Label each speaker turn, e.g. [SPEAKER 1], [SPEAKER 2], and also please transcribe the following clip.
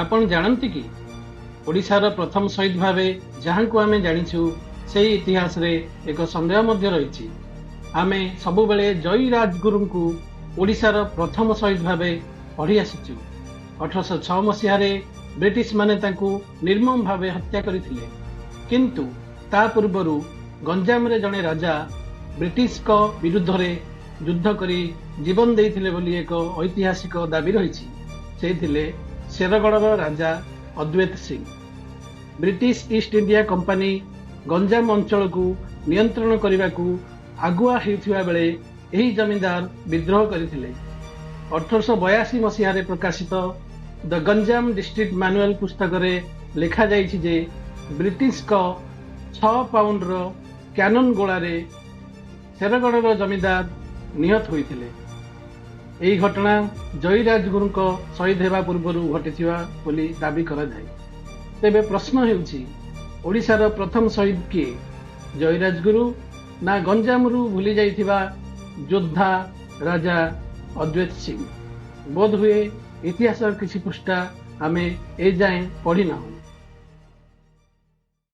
[SPEAKER 1] ଆପଣ ଜାଣନ୍ତି କି, ଓଡ଼ିଶାର ପ୍ରଥମ ଶହୀଦ ଭାବେ ଯାହାଙ୍କୁ ଆମେ ଜାଣିଛୁ, ସେହି ଇତିହାସରେ ଏକ ସନ୍ଦେହ ମଧ୍ୟ ରହିଛି। ଆମେ ସବୁବେଳେ ଜୟୀ ରାଜଗୁରୁଙ୍କୁ ଓଡ଼ିଶାର ପ୍ରଥମ ଶହୀଦ ଭାବେ ପଢ଼ି ଆସିଛୁ। 1806 ମସିହାରେ ବ୍ରିଟିଶମାନେ ତାଙ୍କୁ ନିର୍ମମ ଭାବେ ହତ୍ୟା କରିଥିଲେ। କିନ୍ତୁ ତା ପୂର୍ବରୁ ଗଞ୍ଜାମରେ ଜଣେ ରାଜା ବ୍ରିଟିଶଙ୍କ ବିରୁଦ୍ଧରେ ଯୁଦ୍ଧ କରି ଜୀବନ ଦେଇଥିଲେ ବୋଲି ଏକ ଐତିହାସିକ ଦାବି ରହିଛି। ସେ ଥିଲେ ଶେରଗଡ଼ର ରାଜା Adwaita Singh. British East India Company Ganjam ଅଞ୍ଚଳକୁ ନିୟନ୍ତ୍ରଣ କରିବାକୁ ଆଗୁଆ ହେଉଥିବା ବେଳେ ଏହି ଜମିଦାର ବିଦ୍ରୋହ କରିଥିଲେ। 1882 ମସିହାରେ ପ୍ରକାଶିତ ଦ ଗଞ୍ଜାମ ଡିଷ୍ଟ୍ରିକ୍ଟ ମାନୁଆଲ ପୁସ୍ତକରେ ଲେଖାଯାଇଛି ଯେ ବ୍ରିଟିଶଙ୍କ 6 ପାଉଣ୍ଡର କ୍ୟାନନ ଗୋଳାରେ ଶେରଗଡ଼ର ଜମିଦାର ନିହତ ହୋଇଥିଲେ। ଏହି ଘଟଣା ଜୟୀ ରାଜଗୁରୁଙ୍କ ଶହୀଦ ହେବା ପୂର୍ବରୁ ଘଟିଥିବା ବୋଲି ଦାବି କରାଯାଏ। ତେବେ ପ୍ରଶ୍ନ ହେଉଛି, ଓଡ଼ିଶାର ପ୍ରଥମ ଶହୀଦ କିଏ? ଜୟୀ ରାଜଗୁରୁ ନା ଗଞ୍ଜାମରୁ ଭୁଲି ଯାଇଥିବା ଯୋଦ୍ଧା ରାଜା ଅଦ୍ୱୈତ ସିଂ? ବୋଧହୁଏ ଇତିହାସର କିଛି ପୃଷ୍ଠା ଆମେ ଏଯାଏଁ ପଢ଼ିନାହୁଁ।